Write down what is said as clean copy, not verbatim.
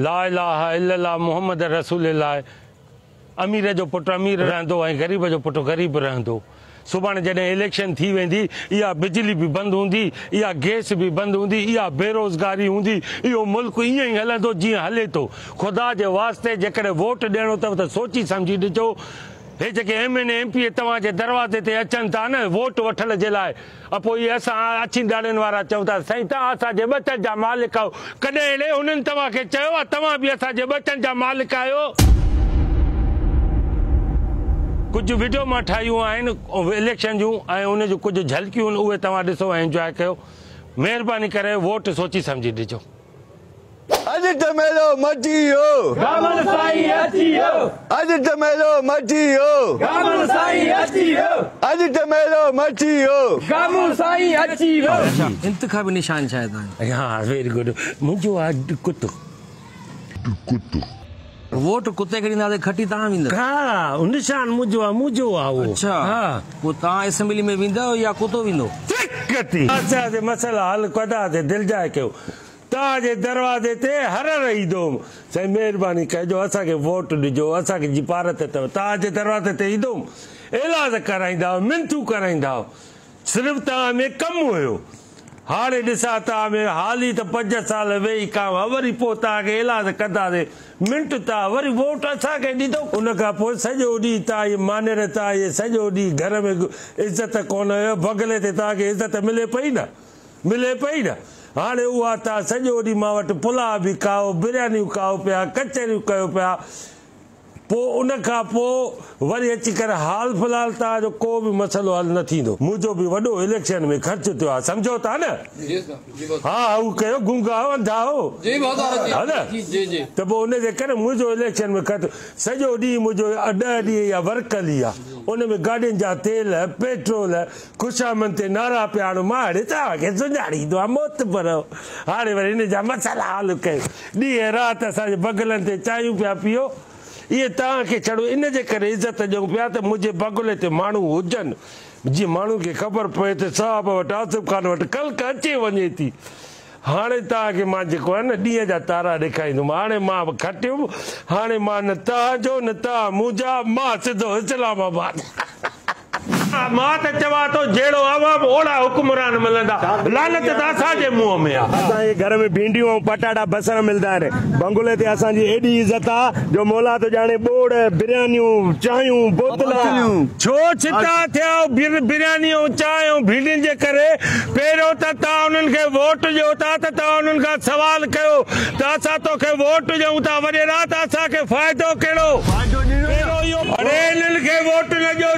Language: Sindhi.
لا اله الا الله محمد رسول الله. امير جو پٽ امير رهندو ۽ غريب جو پٽ غريب رهندو. سڀاڻي جڏهن اليڪشن ٿي ويندي، اها بجلي به بند هوندي، اها گئس به بند هوندي، اها بيروزگاري هوندي، اهو ملڪ ائين ئي هلندو جيئن هلي ٿو. خدا جي واسطي جيڪڏهن ووٽ ڏيڻو اٿو ته سوچي سمجهي ڏجو. هي جيڪي M N A M P A توهان جي دروازي تي اچن ٿا نه ووٽ وٺڻ جي لاء، پوء اهي اسان اڇين ڏاڙهين وارا چئون ٿا سائين توهان اسان جي ٻچن جا مالڪ آهيو. ڪڏهن اهڙي هنن توهان کي چيو آهي توهان به اسان جي ٻچن جا مالڪ آهيو؟ ڪجهه وڊيو مان ٺاهيون آهن اليڪشن جون ۽ ان جون ڪجهه جهلڪيون آهن اهي توهان ڏسو ۽ انجواء ڪيو. مهرباني ڪري ووٽ سوچي سمجهي ڏجو. اڄ ته ميلو مچي ويو. گامڻ سائين اچي ويو. اڄ ته ميلو مچي ويو. گامڻ سائين اچي ويو. اڄ ته ميلو مچي ويو. گامڻ سائين اچي ويو. انتخابي نشان ڇا آهي توهان جو؟ ها ويري گڊ منهنجو آ ڪتو. ڪتو. ووٽ ڪتي کي ڏينداسين کٽي توهان ويندؤ. ها نشان منهنجو آ منهنجو آ اهو. اڇا پوء توهان اسيمبلي ۾ ويندؤ يا ڪتو ويندو؟ ڪتي. اسان جي مسئلا حل ڪنداسين دلجاء ڪيو. توهان جي دروازي تي هر هر ايندو هوم. سائين مهرباني ڪجو اسان کي ووٽ ڏجو اسان کي جي پارت اٿو توهان جي دروازي تي ايندو هوم ايلاز ڪرائيندا هئو منٿون ڪرائيندا هئو صرف توهان ۾ ڪم هيو هاڻي ڏسان توهان ۾ حالي ته 5 سال ويهي کائون ها وري پوء توهان کي ايلاز ڪنداسين منٽ توهان وري ووٽ اسان کي ڏيندو ان کان پوء سڄو ڏينهن توهان جي مانير توهان جي سڄو ڏينهن گهر ۾ عزت ڪونه هيو بغلي تي توهان کي عزت ملي پئي نه. ملي پئي نه. هاڻي اها تان سڄو ڏينهن مان وٽ پلاء به کائو، بريانيون کائو پيا، ڪچهريون ڪيو پيا. پوء ان کان پوء وري اچي ڪري حال في الحال توهان جو ڪو به مسئلو حل نه ٿيندو. منهنجو به وڏو اليڪشن ۾ خرچ ٿيو آهي، سمجهو ٿا نه؟ ها هو ڪيو گونگا هو انڌا هو ها نه؟ ته پوء ان جي ڪري منهنجو اليڪشن ۾ خرچ سڄو ڏينهن منهنجو 10 ڏينهن اها ورڪ هلي آهي. ان ۾ گاڏين جا تيل، پيٽرول، خوشامند تي نعرا پيا هڻو، مان هاڻي توهان کي سڃاڻيندو آهيان معتبر هاڻي وري هن جا مسئلا حل ڪيو. ڏينهن رات اسان جي بغلن تي چانهيون پيا پيئو. اهي توهان کي ڇڙو ان جي ڪري عزت ڏيون پيا ته منهنجي بغلي تي ماڻهو هجن، جيئن ماڻهن کي خبر پوي ته صاحب وٽ آصف خان وٽ ڪلڪ اچي وڃي ٿي. هاڻي توهان کي مان جيڪو آهي نه ڏينهن جا تارا ڏيکاريندم. هاڻي مان به کٽيم. هاڻي مان نه توهان جو نه توهان منهنجا. مان سڌو اسلام آباد. مان ته چوان ٿو جهڙو عوام اوڙا حڪمران ملندا. لعنت ته اسان جي منهن ۾ آ. اسان جي گهر ۾ ڀينڊيون ۽ پٽاٽا بصر ملدا آهن. بنگلي تي اسان جي ايڏي عزت آ جو مولا ٿو ڄاڻي ٻوڙ، بريانيون، چانهيون، بوتلان. ڇو ڇتا ٿيا آهيو برياني ۽ چانهه ۽ ڀينڊين جي ڪري؟ پهريون ته توهان انهن کي ووٽ ڏيو ٿا ته توهان انهن کان سوال ڪيو ته اسان توکي ووٽ ڏيون ٿا وڏيرا ته اسان کي فائدو ڪهڙو؟ پهريون اهو اڙي انهن کي ووٽ نه ڏيو